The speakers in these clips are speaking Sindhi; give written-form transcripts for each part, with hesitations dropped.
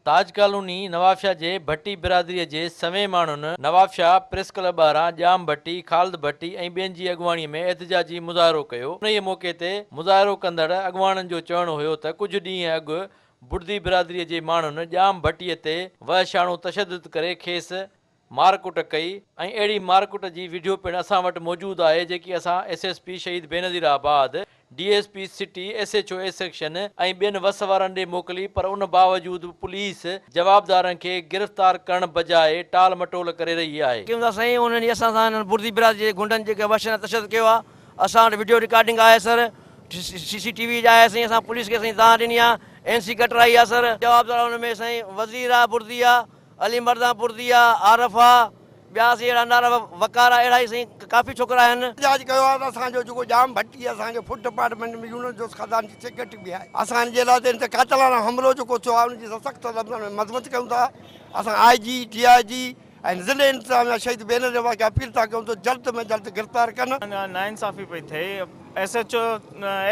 تاج ڪالوني نوابشاهه جي ڀٽي برادريء جي سوين ماڻهن نوابشاهه پريس ڪلب ٻاهران ڄام ڀٽي، خالد ڀٽي ۽ ٻين جي اڳواڻي ۾ احتجاجي مظاهرو ڪيو. انهيء موقعي تي مظاهرو ڪندڙ اڳواڻن جو چوڻ هيو ته ڪجهه ڏينهن اڳ بڙدي برادريء جي ماڻهن ڄام ڀٽي تي وحشاڻو تشدد ڪري کيس مارڪٽ ڪئي ۽ اهڙي مارڪٽ جي وڊيو پڻ اسان وٽ موجود آهي جيڪي اسان S S P Shaheed Benazirabad, D S P city, S H O A section ۽ ٻين وس وارن ڏي موڪلي پر ان باوجود به پوليس جوابدارن کي گرفتار ڪرڻ بجاء ٽال مٽول ڪري رهي آهي. ڪيون ٿا سائين انهن جي اسان سان انهن بردي برادري جي غنڊن جيڪي وحشيانه تشدد ڪيو آهي اسان وٽ وڊيو رڪارڊنگ آهي سر سي سي ٽي وي آهي سائين اسان پوليس کي سائين دانهن ڏني آهي اين سي ڪٽرائي آهي سر جوابدار ان ۾ سائين وزير آهي بردي آهي علي مردان بردي آ، عارف آ، ٻيا سائين اهڙا نعرا وقار آ، اهڙا ئي سائين ڪافي ڇوڪرا آهن. احتجاج ڪيو آهي ته اسان جو جيڪو ڄام ڀٽي اسان کي فوڊ ڊپارٽمينٽ ۾ يونس جو خزانچي سيڪريٽري به آهي اسان ان جي لاء ته ان تي قاتلاڻو حملو جيڪو ٿيو آهي ان جي اسان سخت لفظن ۾ مذمت ڪيون ٿا اسان آء جي ڊي I جي ۽ ضلعي انتظاميا شهيد بينظير آباد کي اپيل ٿا ڪيون ته جلد ۾ جلد گرفتار ڪن. ناانصافي پئي ٿئي S H O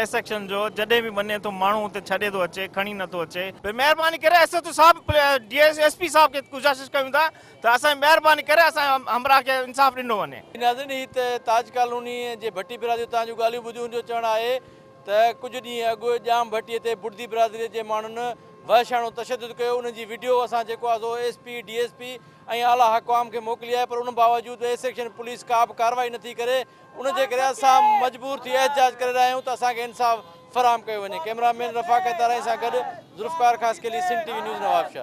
A section جو جڏهن به وڃي ٿو ماڻهو اتي ڇڏي ٿو اچي کڻي نٿو اچي. مهرباني ڪري ايس ايچ او صاحب ڊي ايس پي صاحب کي گذارش ڪيون ٿا ته اسان جي مهرباني ڪري اسان جي همراهه کي انصاف ڏنو وڃي. ناظرين هي ته تاج ڪالوني جي ڀٽي برادري تان جون ڳالهيون ٻڌيون ان جو چوڻ آهي ته ڪجهه ڏينهن اڳ ڄام ڀٽي تي بڙدي برادري جي ماڻهن وحشاڻو تشدد ڪيو انهن جي وڊيو اسان جيڪو آهي سو S P D S P ۽ اعليٰ حڪام کي موڪلي آهي پر ان باوجود اي سيڪشن پوليس ڪا به ڪارروائي نٿي ڪري ان جي ڪري اسان مجبور ٿي احتجاج ڪري رهيا آهيون ته اسان کي انصاف فراهم ڪيو وڃي ڪئميرا مين رفاقت آرائين سان گڏ Zulfiqar Khaskheli Sindh T V news Nawabshah.